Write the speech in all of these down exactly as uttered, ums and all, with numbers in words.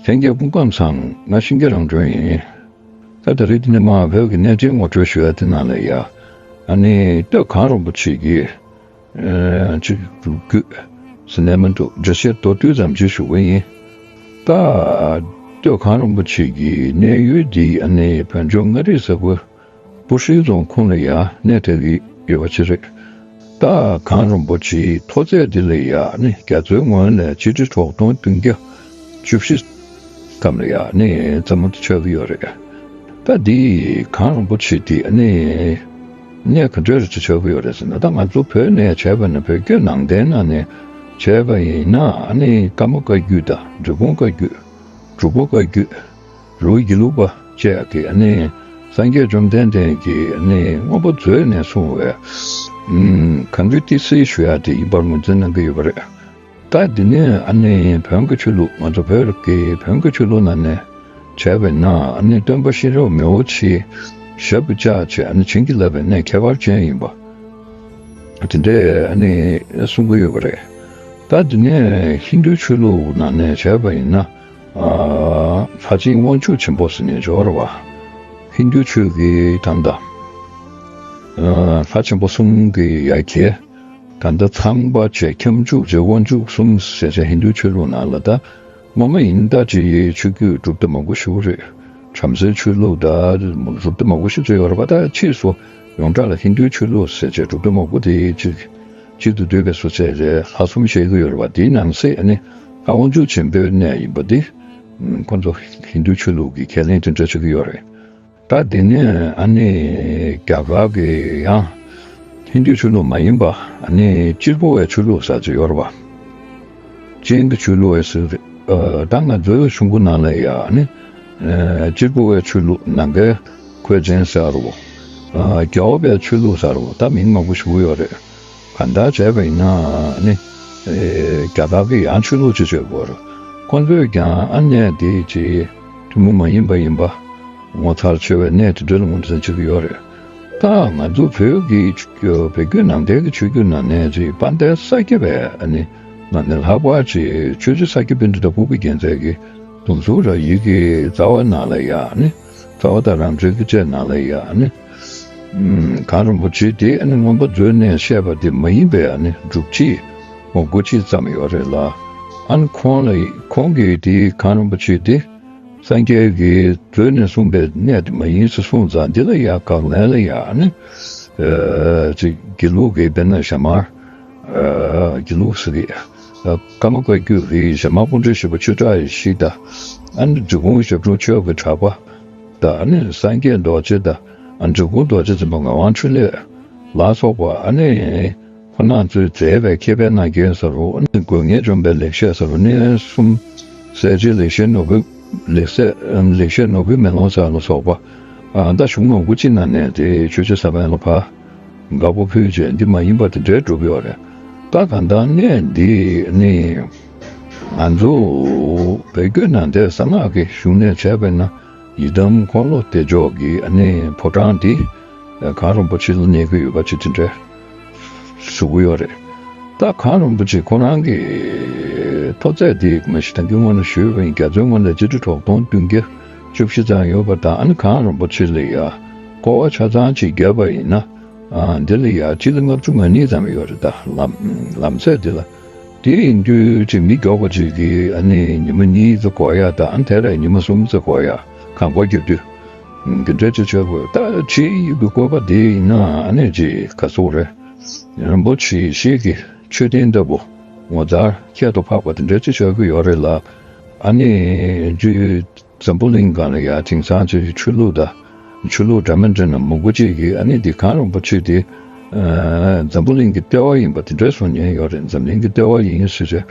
ལྷན་རྒྱས་སྐུ་ཁམས་བཟང་། ང་ཤིང་རྒྱ་རང་བྱོན་ཡིན། ད་ད་རེས་འདི་ནས་མར་བོད་ཀྱི་གནས་ཆེན་ངོ་སྤྲོད་ཞུ་ཡ་དེ་ནང་ལ་ཡ། ཨ་ནི་སྟོད་གངས་རིན་པོ་ཆེ་གི་ཨ་ཅིག་རྒྱུད་ཟེར་ནས་མི་འདུག་འགྲེལ་བཤད་མདོར་བསྡུས་ཙམ་ཅིག་ཞུ་གི་ཡིན། ད་སྟོད་གངས་རིན་པོ་ཆེ་གི་གནས་ཡུལ་འདི་ཨ་ནི་བོད་ལྗོངས་མངའ་རིས་ས་ཁུལ་སྤུ་ཧྲེང་རྫོང་ཁོངས་ལ་ཡ་གནས་དེ་གི་ཡོད་པ་ཅིག་རེད། ད་གངས་རིན་པོ་ཆེའི་མཐོ་ཚད་འདི་ལ་ཡ་ནི་རྒྱ་མཚོའི་ངོས་ལས་ཆིག་ཁྲི་དྲུག་སྟོང་བདུན་བརྒྱ་བཅུ་བཞི་ཙམ་ལ་ཡ་ནི་འཛམ་བུ་གླིང་ཆགས་ཀྱི་ཡོད་རེད། ད་འདི་གངས་རིན་པོ་ཆེ་འདི་ནི་གནས་ག་འདྲ་རེ་ཆགས་ཀྱི་ཡོད་རེད་ཟེར་ན། ད་ང་ཚོ་བོད་ནས་བྱས་པ་ན་བོད་བརྒྱུད་ནང་བསྟན་ནང་ནས་བྱས་པ་ཡིན་ན་ནི་ཀརྨ་བཀའ་བརྒྱུད་དང་འབྲི་གུང་བཀའ་བརྒྱུད། འབྲུག་པ་བཀའ་བརྒྱུད། རི་བོ་དགེ་ལུགས་པ་བཅས་ཀྱི་ཨ་ནི་སངས་རྒྱས་བཅོམ་ལྡན་འདས་ཀྱིས་ཨ་ནི་མངོན་པ་མཛོད་ནས་གསུངས་པའི་གངས་རི་ཏི་སེ་ཞུ་ཡ་དེ་ཡིན་པར་ངོས་འཛིན་གནང་གི་ཡོད་པ་རེད། ད་འདི་ནས་ཨ་ནི་བོན་གྱི་ཆོས་ལུགས། ང་ཚོ་བོད་ཀྱི་བོན་གྱི་ཆོས་ལུགས་ནང་ནས་བྱས་པས་ན་ཨ་ནི་སྟོན་པ་ཤེས་རབ་མི་བོ་ཆེའི་ཞབས་ཀྱིས་བཅགས་བྱས་ཨ་ནི་བྱིན་གྱིས་བརླབས་པའི་གནས་ཁྱད་པར་ཅན་ཡིན་པ། དེ་འདྲས་ཨ་ནི་གསུང་གི་ཡོད་པ་རེད། ད་དེ་ནས་ཧིན་རྡུའི་ཆོས་ལུགས་ནང་ནས་བྱས་པ་ཡིན་ན། ཨ་ལྷ་ཆེན་དབང་ཕྱུག་ཆེན་པོ་ཟེར་ནས་འབྱོར་བ། ཧིན་རྡུའི་ཆོས་ཀྱི་ད་ལྟ་ཨ་ལྷ་ཆེན་པོ་གསུམ་གྱི་ཡ་གྱལ། ད་ལྟ་ཚངས་པ་བཅས་ཁྱབ་འཇུག་བཅས་དབང་ཕྱུག་གསུམ་ཟེར་བྱས་ཧིན་རྡུའི་ཆོས་ལུགས་ནང་ལ་ད། སྔོན་མ་ཡིན་ད་ཅི་ཆོས་བརྒྱུད་གྲུབ་མཐའ་མང་པོ་ཞིག་རེད། བྲམ་ཟེའི་ཆོས་ལུགས་ད་གྲུབ་མཐའ་མང་པོ་ཞིག་ཅིག་ཡོད་རེད་པ། ད་ཕྱིས་སུ་ཡོངས་གྲགས་ལ་ཧིན་རྡུའི་ཆོས་ལུགས་ཟེར་བྱས་གྲུབ་མཐའ་མང་པོ་དེ་གཅིག་གཅིག་ཏུ་བསྡུས་པའི་བཟོ་བྱས་རེད། ལྷ་གསུམ་བཤད་ཀྱི་ཡོད་རེད་པ། དེའི་ནང་གསེས་ཨ་ནི་ལྷ་དབང་ཕྱུག་ཆེན་པོའི་གནས་ཡིན་པ་འདི་ཁོ་ཚོ་ཧིན་རྡུའི་ཆོས་ལུགས་ཀྱི་ཁས་ལེན་དེ་འདྲ་བྱེད་ཀྱི་ཡོད་རེད། ད་དེ་ནས་ཨ་ནི་རྒྱ་གར་གྱི་ཡང་ཧིན་རྡུའི་ཆོས་ལུགས་མ་ཡིན་པ་ཨ་ནི་གཅེར་བུ་བའི་ཆོས་ལུགས་ཟེར་ཅིག་ཡོད་རེད་པ། ཅན་གྱི་ཆོས་ལུགས་ཟེར། ཨ་ད་ང་ཚོའི་གཞུང་གི་ནང་ལ་ཡང་ནི་ཨ་གཅེར་བུ་བའི་ཆོས་ལུགས། ནང་པའི་ཁོས་ཅན་ཟེར་རོ། ཨ་རྒྱལ་བ་པའི་ཆོས་ལུགས་ཟེར་རོ། ད་མིང་མང་པོ་ཞིག་ཡོད་རེད། གང་ལྟར་བྱས་པ་ཡིན་ན་ནི་ཨེ་རྒྱ་གར་གྱི་ཡང་ཆོས་ལུགས་ཅིག་བྱེད་དགོས་རེད། ཁོང་ཚོས་ཀྱང་ཨ་གནས་དེ་ཅིག་ཐུན་མོང་མ་ཡིན་པ་ཡིན་པ། ངོ་མཚར་ཆེ་བའི་གནས་དེ་འདྲ་ལ་ངོས་འཛིན་བྱེད་ཀྱི་ཡོད་རེད། ད་ང་ཚོ་བོད་ཀྱི་བོད་བརྒྱུད་ནང་བསྟན་གྱི་ཆོས་བརྒྱུད་ནང་ནས་ཅིག་དཔལ་ལྡན་ས་སྐྱ་པའི་ཨ་ནི་ནང་ནས་ལྷག་པར་ཅིག་ཆོས་རྗེ་ས་སྐྱ་པཎྜི་ཏ་ཕུར་བུ་རྒྱལ་མཚན་གྱི་གདུང་སྲོལ་ར་ཡི་གེ་རྩ་བ་ནང་ལ་ཡང་ནི་རྩ་བ་དང་རང་འགྲེལ་གྱི་བཅས་ནང་ལ་ཡང་ནི་གངས་རིན་པོ་ཆེ་དེ་ཨ་ནི་མངོན་པ་མཛོད་ནས་བཤད་པ་དེ་མ་ཡིན་པའི་ཨ་ནི་སྒྲུབ་བྱེད་ངོ་དགུ་གཅིག་ཙམ་ཡོད་རེད་ལ། ཨ་ནི་ཁོང་ལ་ཁོང་གིས་དེ་གངས་རིན་པོ་ཆེ་དེ་སངས་རྒྱས་ཀྱིས་མཛོད་ནས་གསུངས་པའི་གནས་དེ་མ་ཡིན་ཟེར་གསུངས་ཙང་། འདི་ལ་ཡང་དགག་ལན་ལ་ཡང་ནི་ཨ་ཅིག་དགེ་ལུགས་ཀྱི་དཔེར་ན་ཞྭ་དམར། ཨ་དགེ་ལུགས་ཟེར་གི། ཨ་ཀརྨ་བཀའ་བརྒྱུད་ཀྱི་ཞྭ་དམར་སྐུ་ཕྲེང་བཞི་པ་ཆོས་གྲགས་ཡེ་ཤེས་དང་། ཨ་ནི་འབྲི་གུང་ཞབས་དྲུང་ཆོས་ཀྱི་གྲགས་པ་དང་། ཨ་ནི་སངས་རྒྱས་རྡོ་རྗེ་དང་། ཨ་འབྲི་གུང་རྡོ་རྗེ་འཛིན་པ་ངག་དབང་ཕྲིན་ལས་ལ་སོགས་པ་ཨ་ནི་ཁོང་རྣམ་ཚོས་མཛད་པའི་མཁས་པའི་རྣམ་རྒྱལ་ཟེར་རོ། ཨ་ནི་དགོས་ངེས་འཇོམས་པའི་ལེགས་བཤད་ཟེར་རོ། གནས་གསུམ་གསལ་བྱེད་ལེགས་བཤད་ནོར་བུ། ལེགས་བཤད་ལེགས་བཤད་ནོར་བུའི་མེ་ལོང་ཟེར་ལ་སོགས་པ། ཨ་ད་གཞུང་ངོ་དགུ་གཅིག་ནང་ནས་དེ་ཆོས་རྗེ་ས་པཎ་ལ་ཕར་དགའ་པོ་ཕུལ་བྱས་འདི་མ་ཡིན་པ་དེ་འདྲའི་སྒྲུབ་ཡོད་རེད། ད་གང་ལྟར་གནས་འདི་ནི་ང་ཚོ་བོད་བརྒྱུད་ནང་བསྟན་གསང་སྔགས་ཀྱི་གཞུང་ནས་བྱས་པས་ན་ཡི་དམ་འཁོར་ལོ་བདེ་མཆོག་གི་ཨ་ནི་ཕོ་བྲང་འདི་གངས་རིན་པོ་ཆེ་ལ་གནས་ཀྱི་ཡོད་པ་ཅིག་དེ་འདྲའི་བཟོ་གི་ཡོད་རེད། ད་གངས་རིན་པོ་ཆེ་ཁོ་རང་གི་མཐོ་ཚད་དེ་མ་གཞི་ད་གིན་སྔོན་ལ་ཞུས་པ་ཡིན། རྒྱ་མཚོའི་ངོས་ལ་ཆིག་ཁྲི་དྲུག་སྟོང་བདུན་བརྒྱ་བཅུ་བཞི་ཙམ་ཡོད་པ་དང་། ཨ་ནི་གངས་རིན་པོ་ཆེ་ལ་ཡ་སྐོར་བ་ཆ་ཚང་ཅིག་བརྒྱབ་པ་ཡིན་ན། ཨ་འདི་ལ་ཡ་སྤྱི་ལེ་ལྔ་བཅུ་ང་གཉིས་ཙམ་ཡོད་རེད། ད་ལམ་ལམ་ཚད་འདི་ལ། དེ་ཡིན་དུས་ཅིག་མི་མགྱོགས་པ་ཅིག་གིས་ཨ་ནི་ཉི་མ་གཉིས་ཙམ་འགོར་ཡ་དང་། ཨ་ནི་དེ་ལ་ཉི་མ་གསུམ་ཙམ་འགོར་ཡ། གངས་སྐོར་རྒྱག་དུས་འདི་འདྲ་ཅིག་བྱེད་དགོས། ད་ཕྱིའི་ཡུལ་གྱི་བཀོད་པ་འདི་ཡིན་ན་ཨ་ནི་ཅིག་ག་ཚོད་རེད། རིན་པོ་ཆེ་ཞིག་གི་མཆོད་རྟེན་ལྟ་བུ་ངོ་མཚར་ཁྱད་དུ་འཕགས་པ་དེ་འདྲ་ཅིག་ཆགས་ཀྱི་ཡོད་རེད་ལ། ཨ་ནི་འདི་འཛམ་བུ་གླིང་སྒང་ལ་ཡ་དེང་སང་ཅིག་ཆོས་ལུགས་དང་ཆོས་ལུགས་འདྲ་མི་འདྲ་ན་མང་པོ་ཅིག་གིས་ཨ་ནི་འདི་གངས་རིན་པོ་ཆེ་དེ་ཨ་འཛམ་བུ་གླིང་གི་ལྟེ་བ་ཡིན་པ་དེ་འདྲ་བཟོ་མཁན་ཡོད་རེད། འཛམ་གླིང་གི་ལྟེ་བ་ཡིན་ཟེར་བྱས།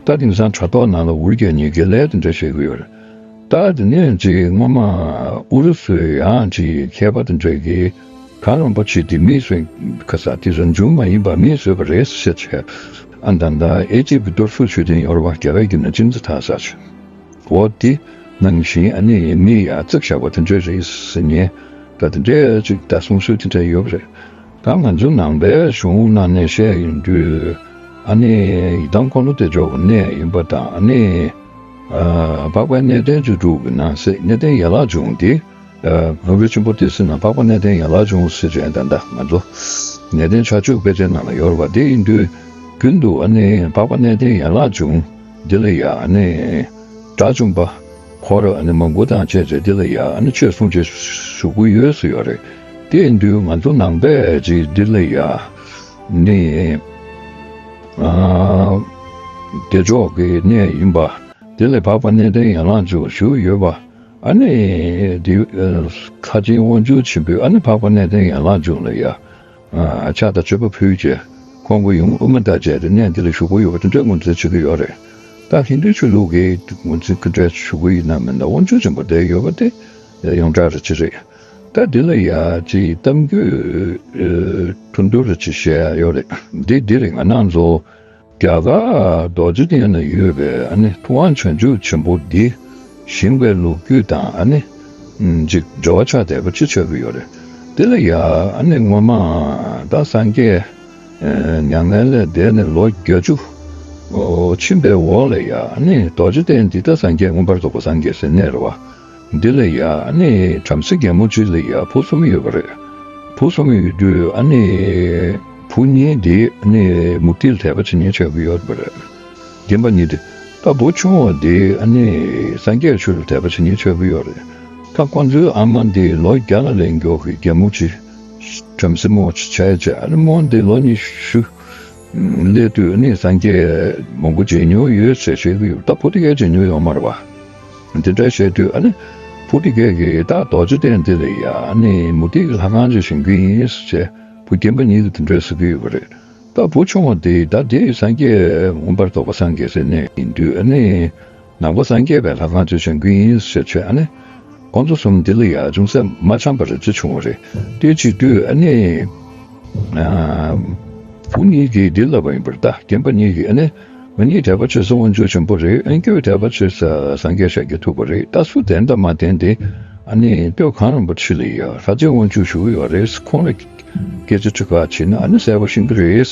ད་དེང་སང་དྲ་ཐོག་ནང་ལ་འུར་རྒྱག་མཁན་དགེ་ལས་དེ་འདྲ་བྱེད་ཀྱི་ཡོད་རེད། ད་དེ་ནས་ཅིག་སྔོན་མ་ཨུ་རུ་སུའི་ཡང་ཅིག་མཁས་པ་དེ་འདྲ་གིས་གངས་རིན་པོ་ཆེ་དེ་མིས་བཟོས། ཁ་ས་དེ་རང་བྱུང་མ་ཡིན་པ་མིས་བཟོས་པ་རེད་ཟེར་བྱས། ཨ་ད་ལྟ་ཨེ་ཇིབ་གཏོར་བཤིག་ཆོས་ལྡན་ཡོ་རོབ་པ་རྒྱལ་བའི་རྒྱུད་ན་ཅི་མཛད་ཐལ་ཟེར་བྱས། འོ་དེ་ནང་བཞིན་ཨ་ནི་མིས་ཡ་བརྩིགས་བཞག་པ་དེ་འདྲ་རེད་ཟེར་ནས། ད་དེ་འདྲའི་ཅིག་ད་གསུང་སྲོལ་དེ་འདྲ་ཡོད་པ་རེད། ད་ང་ཚོ་ནང་པའི་གཞུང་ནང་ནས་བཤད་ཡོང་དུས་ཨ་ནི་ཡི་དམ་འཁོར་ལོ་བདེ་མཆོག་གི་གནས་ཡིན་པ་དང་། ཨ་ནི་ ཨ། འཕགས་པའི་གནས་བརྟན་བཅུ་དྲུག་གི་ནང་གསེས་གནས་བརྟན་ཡན་ལག་འབྱུང་དེ། ཨ། ང་ཚོ་ཆེན་པོ་དེ་སྲིད་ན་འཕགས་པ་གནས་བརྟན་ཡན་ལག་འབྱུང་ཟེར་བྱས་ད་ལྟ་ང་ཚོ་གནས་བརྟན་ཕྱག་མཆོད་དཔེ་ཆའི་ནང་ལ་ཡོད་རེད་པ། དེ་ཡིན་དུས་རྒྱུན་དུ་ཨ་ནི་འཕགས་པ་གནས་བརྟན་ཡན་ལག་འབྱུང་འདི་ལ་ཡ་ཨ་ནི་དགྲ་བཅོམ་པ་འཁོར་ཨ་ནི་མང་པོ་དང་བཅས་བྱས་འདི་ལ་ཡ་ཨ་ནི་ཆོས་གསུང་བྱེད་ཞུ་གི་ཡོད་ཟེར་ཡོད་རེད། དེ་ཡིན་དུས་ང་ཚོ་ནང་པའི་ཅིག་འདི་ལ་ཡ་ནི་ཨ་བདེ་མཆོག་གི་གནས་ཡིན་པ། དེ་ལས་འཕགས་པ་གནས་བརྟན་ཡན་ལག་འབྱུང་ཞུ་ཡོད་པ། ཨ་ནི་དེ་ཁ་ཆེའི་དབང་ཕྱུག་ཆེན་པོས་ཨ་ནི་འཕགས་པ་གནས་བརྟན་ཡན་ལག་འབྱུང་ལ་ཡ་ཕྱག་དང་མཆོད་པ་ཕུལ་བྱས་ཁོང་གི་ཡུམ་དབུ་མ་དང་བཅས་ཏེ་གནས་འདི་ལ་བཞུགས་པ་ཡོད་པ་དེ་འདྲའི་ངོས་འཛིན་བྱེད་ཀྱི་ཡོད་རེད། ད་ཧིན་རྡུ་ཆོས་ལུགས་ཀྱི་ངོས་འཛིན་ག་འདྲ་ཞུ་གི་ཡིན་ན་མིན་ན་དབང་ཕྱུག་ཆེན་པོ་དེ་ཡོད་པ་དེ་ཡོངས་གྲགས་རེད་ཅི་རེད། ད་འདི་ལ་ཡ་ཅིག་གཏམ་རྒྱུད་ཐུང་ཐུང་རེ་ཅིག་བཤད་ཡ་ཡོད་རེད། འདི་འདི་རེད། ང་རང་ཚོ་རྒྱ་གར་རྡོ་རྗེ་གདན་ན་ཡོད་པའི་ཨ་ནི་ཐུབ་དབང་བྱང་ཆུབ་ཆེན་པོ་འདི་བཞེངས་པའི་ལོ་རྒྱུས་དང་ཨ་ནི་ཅིག་འབྲེལ་བ་ཆགས་བསྡད་པ་ཅིག་ཆགས་ཀྱི་ཡོད་རེད། དེ་ལ་ཡ་ཨ་ནི་སྔོན་མ་ད་སངས་རྒྱས་མྱ་ངན་ལས་འདས་ནས་ལོ་བརྒྱད་ཅུ་ཕྱིན་པའི་འོག་ལ་ཡ་ཨ་ནི་རྡོ་རྗེ་གདན་འདི་ད་སངས་རྒྱས་མངོན་པར་རྫོགས་པ་སངས་རྒྱས་སའི་གནས་རེད་པ། འདི་ལ་ཡ་ཨ་ནི་བྲམ་ཟེ་རྒན་མོ་གཅིག་ལ་ཡ་བུ་གསུམ་ཡོད་པ་རེད། བུ་གསུམ་ཡོད་དུས་ཨ་ནི་བུ་གཉིས་དེ་ཨ་ནི་མུ་སྟེགས་ལ་དད་པ་བྱེད་མཁན་ཆགས་ཀྱི་ཡོད་པ་རེད། རྒན་པ་གཉིས་དེ། ད་བུ་ཆུང་བ་དེ་ཨ་ནི་སངས་རྒྱས་ཆོས་ལ་དད་པ་བྱེད་མཁན་ཆགས་ཀྱི་ཡོད་རེད། ད་ཁོང་ཚོའི་ཨ་མ་དེ་ལོ་བརྒྱ་ལ་སླེབས་མགྱོགས་ཀྱི་རྒན་མོ་གཅིག་བྲམ་ཟེ་མོ་ཆགས་བྱས་ཨ་ནི་མོ་དེ་ལོ་ཉི་ཤུ། སླེབས་དུས་ནི་སངས་རྒྱས་མང་པོ་མཇལ་མྱོང་ཡོད་ཟེར་བཤད་ཀྱི་ཡོད། ད་བུ་དེ་གས་མཇལ་མྱོང་ཡོད་མ་རེད་པ། འདི་འདྲ་བཤད་དུས་ཨ་ནི་བུ་དེ་གས་ཀྱིས་ད་རྡོ་རྗེ་གདན་འདི་ལ་ཡ་ཨ་ནི་མུ་སྟེགས་ཀྱི་ལྷ་ཁང་ཅིག་བཞེངས་ཀྱི་ཡིན་ཟེར་བྱས་བུ་རྒན་པ་གཉིས་ཀྱིས་དེ་འདྲ་ཟེར་གྱི་ཡོད་པ་རེད། ད་བུ་ཆུང་བ་དེ་ད་དེ་སངས་རྒྱས་མངོན་པར་རྫོགས་པ་སངས་རྒྱས་སའི་གནས་ཡིན་དུས་ཨ་ནི། ནང་པ་སངས་རྒྱས་པའི་ལྷ་ཁང་ཚོའི་བྱ་འགུལ་ཡིན་ཟེར་བྱས་ཨ་ནི། ཁོང་ཚོ་གསུམ་འདི་ལ་ཡ་ཅུང་ཟད་མ་འཆམ་པ་རེ་ཅིག་བྱུང་བ་རེད། དེ་བྱེད་དུས་ཨ་ནི། ཨ། བུ་གཉིས་ཀྱིས་འདི་ལབ་པ་ཡིན་པར་ད་རྒན་པ་གཉིས་ཀྱིས་ཨ་ནི། ང་གཉིས་དད་པ་བྱེད་ས་དབང་ཕྱུག་ཆེན་པོ་རེད། ཨ་ནི་ཁྱོད་དད་པ་བྱེད་ས་སངས་རྒྱས་ཤཱཀྱ་ཐུབ་པ་རེད། ད་སུ་བདེན་དང་མ་བདེན་དེ་ཨ་ནི་སྟོད་གངས་རིན་པོ་ཆེ་ལ་ཡ་ལྷ་རྗེ་དབང་ཕྱུག་བཞུགས་ཡོད་རེད། ཁོང་ལ། སྐད་ཆ་དྲི་ག་བྱེད་ན་ཨ་ནི་གསལ་པོ་ཤེས་ཀྱི་རེད།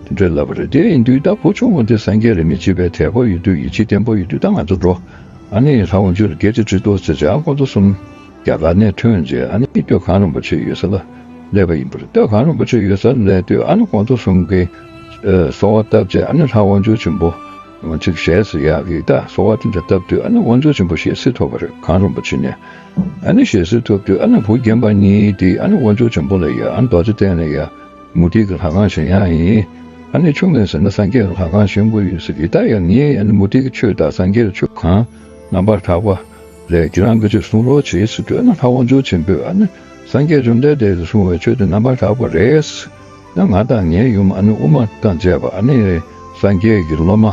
དེ་འདྲ་ལབ་པ་རེད། དེ་ཡིན་དུས་ད་བུ་ཆུང་བ་དེ་སངས་རྒྱས་ལ་མི་ཕྱེད་པའི་དད་པ་ཡོད་དུས་ཡིད་ཆེས་བརྟན་པོ་ཡོད་དུས་ད་ང་ཚོ་འགྲོ། ཨ་ནི་ལྷ་དབང་ཕྱུག་ལ་སྐད་ཆ་དྲི་དོ་ཟེར་བྱས་ཨ་ཁོང་ཚོ་གསུམ་རྒྱ་གར་ནས་ཐོན་རྗེས་ཨ་ནི་སྟོད་གངས་རིན་པོ་ཆེ་ཡོད་ས་ལ་སླེབས་པ་ཡིན་པ་རེད། སྟོད་གངས་རིན་པོ་ཆེ་ཡོད་ས་ལ་སླེབས་དུས་ཨ་ནི་ཁོང་ཚོ་གསུམ་གྱིས་གསོལ་བ་བཏབ་རྗེས་ཨ་ནི་ལྷ་དབང་ཕྱུག་ཆེན་པོ་ཅིག་ཞལ་གཟིགས་ཡག་གི་ད་གསོལ་བ་དེ་འདྲ་བཏབ་དུས་ཨ་ནི་དབང་ཕྱུག་ཆེན་པོ་ཞལ་གཟིགས་ཐུབ་པ་རེད། གངས་རིན་པོ་ཆེ་ནས། ཨ་ནི་ཞལ་གཟིགས་ཐུབ་དུས་ཨ་ནི་བུ་རྒན་པ་གཉིས་དེ་ཨ་ནི་དབང་ཕྱུག་ཆེན་པོ་ལ་ཡ་ཨ་ནི་རྡོ་རྗེ་གདན་ལ་ཡ་མུ་སྟེགས་ཀྱི་ལྷ་ཁང་བཞེངས་ཡག་ཡིན། ཨ་ནི་ཆུང་ངུས་ཟེར་ན་སངས་རྒྱས་ཀྱི་ལྷ་ཁང་བཞེངས་དགོས་ཡོད་ཟེར་གི། ད་ཡང་ངས་ཨ་ནི་མུ་སྟེགས་ཀྱི་ཆོས་དང་སངས་རྒྱས་ཀྱི་ཆོས་གང་རྣམ་པར་དག་པ་རེད། ཁྱེད་རང་གིས་ཅིག་གསུང་རོགས་བྱེད་ཟེར་དུས་ཨ་ནི་ལྷ་དབང་ཕྱུག་ཆེན་པོས་ཨ་ནི་སངས་རྒྱས་བཅོམ་ལྡན་འདས་ཀྱིས་གསུངས་པའི་ཆོས་དེ་རྣམ་པར་དག་པ་རེད། ད་ང་དང་ངའི་ཡུམ་ཨ་ནི་དབུ་མ་དང་བཅས་པ་ཨ་ནི་སངས་རྒྱས་ཀྱི་སློབ་མ།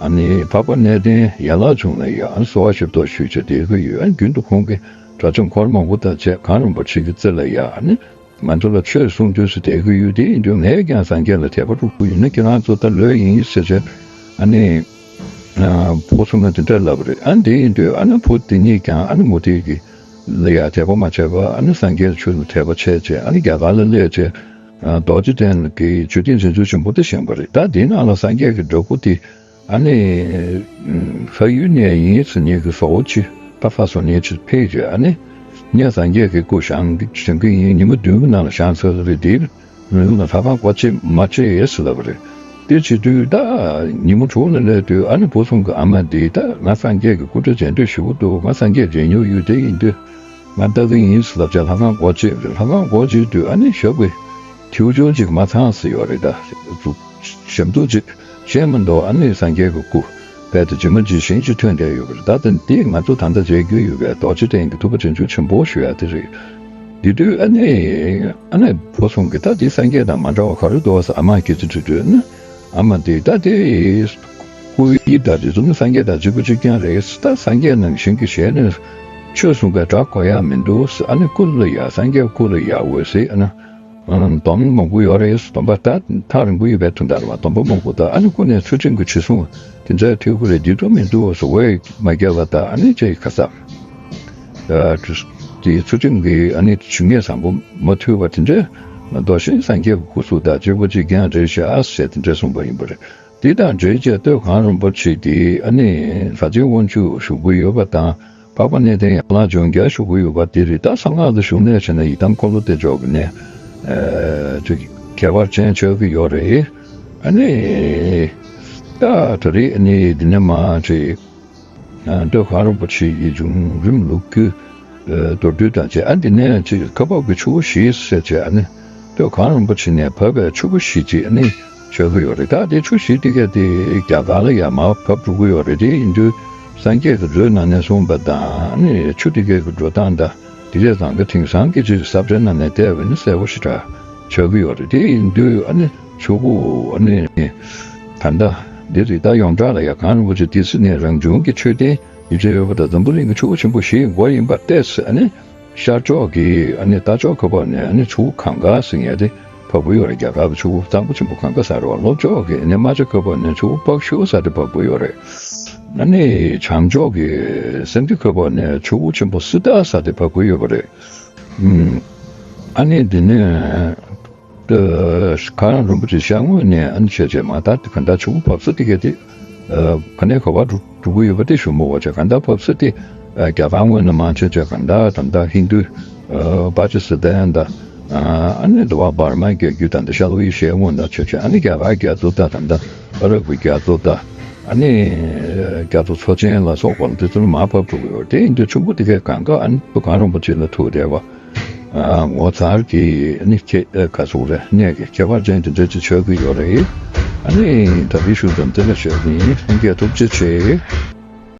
ཨ་ནི་འཕགས་པ་གནས་བརྟན་ཡན་ལག་འབྱུང་ལ་ཡང་གསོལ་བ་ཞིབ་ཏུ་ཞུས་བྱས་བསྡད་ཀྱི་ཡོད། ཨ་ནི་རྒྱུན་དུ་ཁོང་གིས་དགྲ་བཅོམ་འཁོར་མང་པོ་དང་བཅས་གངས་རིན་པོ་ཆེ་གི་རྩེ་ལ་ཡང་ཨ་ནི་ང་ཚོ་ལ་ཆོས་གསུང་དུས་སུ་བསྡད་ཀྱི་ཡོད། དེ་ཡིན་དུས་ངས་ཀྱང་སངས་རྒྱས་ལ་དད་པ་སྒྲུབ་ཀྱི་ཡོད་ན་ཁྱེད་རང་ཚོ་ད་ལོས་ཡིན་ཟེར་བྱས་ཨ་ནི་ཕོ་གསུམ་ལ་དེ་འདྲ་ལབ་པ་རེད། ཨ་ནི་དེ་ཡིན་དུས་ཨ་ནི་ཕོ་དེ་གཉིས་ཀྱང་ཨ་ནི་མུ་སྟེགས་ཀྱི་ལ་ཡང་དད་པ་མ་བྱས་པར་ཨ་ནི་སངས་རྒྱས་ཆོས་ལ་དད་པ་བྱས་བྱས་ཨ་ནི་རྒྱ་གར་ལ་སླེབས་བྱས་རྡོ་རྗེ་གདན་གྱི་མཆོད་རྟེན་བྱང་ཆུབ་ཆེན་པོ་དེ་བཞེངས་པ་རེད། ད་དེའི་ནང་ལ་སངས་རྒྱས་ཀྱི་འདྲ་སྐུ་དེ། ཨ་ནི། ཕ་ཡུལ་ནས་ཡིན་ཟེར་མཁན་གྱི་བཟོ་བོ་ཅིག་ད་ཕ་བཟོ་མཁན་ཅིག་ཕེབས་རྗེས་ཨ་ནི། ངས་སངས་རྒྱས་ཀྱི་སྐུ་བཞེངས་བཞེངས་ཀྱི་ཡིན། ཉི་མ་བདུན་གྱི་ནང་ལ་བཞེངས་ཚར་རེད། དེའི་རིང་ལ་ལྷ་ཁང་སྒོ་ཕྱེ་མ་ཕྱེ་ཟེར་ལབ་པ་རེད། དེ་བྱེད་དུས་ད་ཉིན་མོ་དྲུག་ལ་སླེབས་དུས་ཨ་ནི་བུ་གསུམ་གྱི་ཨ་མ་འདིས་ད་ང་སངས་རྒྱས་ཀྱི་སྐུ་འདྲ་མཇལ་འདོད་ཞེ་པོ་འདུག་ང་སངས་རྒྱས་མཇལ་མྱོང་ཡོད། དེ་ཡིན་དུས་ང་ལྟ་གི་ཡིན་ཟེར་ལབ་བྱས་ལྷ་ཁང་སྒོ་ཕྱེ་རེད། ལྷ་ཁང་སྒོ་ཕྱེ་དུས་ཨ་ནི་ཞབས་ཀྱི་མཐེའུ་ཆུང་ཅིག་མ་ཚང་ཟེར་ཡོད་རེད། ད་གཟུགས། ཞབས་འདུག་ཅིག་བཞེངས་མ་གཏོགས་ཨ་ནི་སངས་རྒྱས་ཀྱི་སྐུ་རྦད་དེ་ཇི་མ་ཇི་བཞིན་ཅིག་ཐོན་བསྡད་ཡོད་པ་རེད། ད་ལྟ་འདི་ང་ཚོ་ད་ལྟ་མཇལ་རྒྱུ་ཡོད་པའི་རྡོ་རྗེ་གདན་གྱི་ཐུབ་པ་བྱང་ཆུབ་ཆེན་པོ་ཞུ་ཡ་དེ་རེད། དེ་དུས་ཨ་ནི་ཨ་ནི་བུ་གསུམ་གྱིས་ད་འདི་སངས་རྒྱས་དང་མ་འདྲ་བ་ག་རེ་འདུག་ཟེར་ཨ་མར་སྐད་ཆ་དྲིས་དུས་ཨ་ནི་ཨ་མ་འདིས་ད་དེ་སྐུ་ཡི་ད་དེ་ཚོ་ནི་སངས་རྒྱས་དང་གཅིག་པ་གཅིག་རྐྱང་རེད། ད་སངས་རྒྱས་ནང་བཞིན་གྱི་ཞལ་ནས་ཆོས་གསུང་པའི་སྒྲ་གོ་ཡ་མི་འདུག་ཨ་ནི་སྐུ་ལ་ཡ་སངས་རྒྱས་སྐུ་ལ་ཡ་འོད་ཟེར་ཨ་ནི། སྡོམ་མང་པོ་ཡོད་རེད། སྡོམ་པ་ད་ཐག་རིང་པོ་ཡོད་པའི་དོན་དག་རེད་བ། སྡོམ་པ་མང་པོ་དང་ཨ་ནི་སྐུ་ནས་ཚུལ་ཁྲིམས་ཀྱི་དྲི་བསུང་དེ་འདྲ་ཐོས་ཀྱི་རེད། འདི་འགྲོ་མི་འདུག་ཟེར་འོས་མ་རྒྱབ་པ་དང་ཨ་ནི་ཅེས་ཁ་ས། དེ་ཚུལ་ཁྲིམས་ཀྱི་ཨ་ནི་ཇུས་ངན་བཟང་པོ་མ་ཐོས་པ་དེ་འདྲ་མདོ་ཞིང་སངས་རྒྱས་ཀྱི་སྐུ་གཟུགས་དང་གཅིག་པ་གཅིག་རྐྱང་རེད་ཤག་ཟེར་དེ་འདྲ་གསུངས་པ་ཡིན་པ་རེད། དེ་དང་འབྲེལ་བྱས་སྟོད་གངས་རིན་པོ་ཆེ་དེ་ཨ་ནི་ལྷ་རྗེ་དབང་ཕྱུག་བཞུགས་ཀྱི་ཡོད་པ་དང་། འཕགས་པ་གནས་བརྟན་ཡན་ལག་འབྱུང་རྒྱལ་བཞུགས་ཀྱི་ཡོད་པ་དེ་རེད། ད་གསང་སྔགས་ལ་ཞུགས་གནས་བྱས་ན་ཡི་དམ་འཁོར་ལོ་བདེ་མཆོག་གི་གནས་ཨ་ཅིག་ཁྱད་པར་ཅན་ཆགས་ཀྱི་ཡོད་རེད། ཨ་ནི་ད་ད་རེས་ཨ་ནི་འདི་ནས་མར་ཅིག་སྟོད་གངས་རིན་པོ་ཆེ་ཡི་བྱུང་རིམ་ལོ་རྒྱུས་མདོར་བསྡུས་དང་བཅས། ཨ་འདི་ནས་ཅིག་ཁ་འབབ་ཀྱི་ཆུ་བོ་བཞི་ཟེར་བྱས། ཨ་ནི་སྟོད་གངས་རིན་པོ་ཆེ་ནས་བབས་པའི་ཆུ་བོ་བཞི་ཅིག་ཨ་ནི་ཆགས་ཀྱི་ཡོད་རེད། ད་དེ་ཆུ་བཞི་དེ་གས་དེ་རྒྱ་གར་ལ་ཡར་མར་བབས་འགྲོ་གི་ཡོད་རེད། དེ་ཡིན་དུས་སངས་རྒྱས་ཀྱི་མཛོད་ནང་ནས་གསུངས་པ་དང་། ཨ་ནི་ཆུ་དེ་གས་ཀྱི་འགྲོ་སྟངས་དང་། དེ་རེས་རང་གི་དེང་སང་གི་ཅིག་ས་བཀྲའི་ནང་ནས་བལྟས་པ་ཡིན་ན་གསལ་པོ་ཞེ་དྲག་ཆགས་ཀྱི་ཡོད་རེད། དེ་ཡིན་དུས་ཨ་ནི་ཆུ་བོ་ཨ་ནི་ད་ལྟ་འདི་རེད། ད་ཡོངས་གྲགས་ལ་ཡ་གངས་རིན་པོ་ཆེ་ཏི་སེ་ནས་རང་བྱུང་གི་མཆོད་རྟེན་ཡིད་ཆེས་ཡོད་པ་དང་། འཛམ་བུ་གླིང་གི་ཆུ་བོ་ཆེན་པོ་བཞིའི་མགོ་ཡིན་པ་ཏེ་ཨ་ནི་ཤར་ཕྱོགས་ཀྱི་ཨ་ནི་ལྟ་ཕྱོགས་ཁ་འབབ་ནས་ཨ་ནི་ཆུ་བོ་གངྒཱ་ཟེར་མཁན་དེ་བབས་ཀྱི་ཡོད་རེད། རྒྱ་གར་གྱི་ཆུ་བོ་གཙང་པོ་ཆེན་པོ་གངྒཱ་ཟེར་རེད་བ། ལྷོ་ཕྱོགས་ཀྱི་ཨ་ནི་རྨ་བྱ་ཁ་འབབ་ནས་ཆུ་བོ་འཕགས་ཤུལ་ཟེར་དེ་བབས་ཀྱི་ཡོད་རེད། ཨ་ནི་བྱང་ཕྱོགས་ཀྱི་སེང་གེ་ཁ་འབབ་ནས་ཆུ་བོ་ཆེན་པོ་སི་ཏཱ་ཟེར་དེ་བབས་ཀྱི་ཡོད་པ་རེད། ཨ་ནི་འདི་ནས་གངས་རིན་པོ་ཆེ་ཤར་ངོས་ནས་ཨ་ནི་བྱས་བྱས་མར་ད་གང་ལྟར་ཆུ་བོ་བབས་ས་དེ་གས་དེ་ག་ནས་ག་བར་འགྲོ་འགྲོ་གི་ཡོད་པ་དེ་ཞུ་མི་དགོས་བྱས། གང་ལྟར་བབས་ས་དེ་རྒྱ་གར་ངོས་ནས་མར་བྱས་བྱས་གང་ལྟར་ད་ལྟ་ཧིན་རྡུ་པ་ཀི་སི་ཐན་དང་། ཨ་ནི་འདི་བ་འབར་མ་རྒྱལ་རྒྱུད་དང་། འདི་ཤར་ལྷོ་ཡེ་ཤེས་ངོས་ནས་བྱས་བྱས་ཨ་ནི་རྒྱ་གར་རྒྱ་མཚོ་དང་། ད་ལྟ་ཨ་རབ་ཀྱི་རྒྱ་མཚོ་དང་། ཨ་ནི་རྒྱ་མཚོ་མཚོ་ཆེན་ལ་སོགས་པ་ལ་དེ་ཚོར་མར་བབས་འགྲོ་གི་ཡོད་རེད། དེ་ཡིན་དུས་ཆུ་བོ་དེ་གས་གང་ག་ཨ་ནི་གངས་རིན་པོ་ཆེ་ལ་ཐུག་བསྡད་པ། ཨ་ངོ་མཚར་གྱི་ཨ་ནི་ཁྱད་ཨ་ག་ཟེར་རེད། གནས་ཀྱི་ཁྱད་པར་ཅན་དེ་འདྲ་ཅིག་ཆགས་ཀྱི་ཡོད་རེད། ཨ་ནི་ད་རེས་ཞུ་དོན་དེ་ལ་བྱས་ནས་ལྷན་རྒྱས་ཐུགས་རྗེ་ཆེ།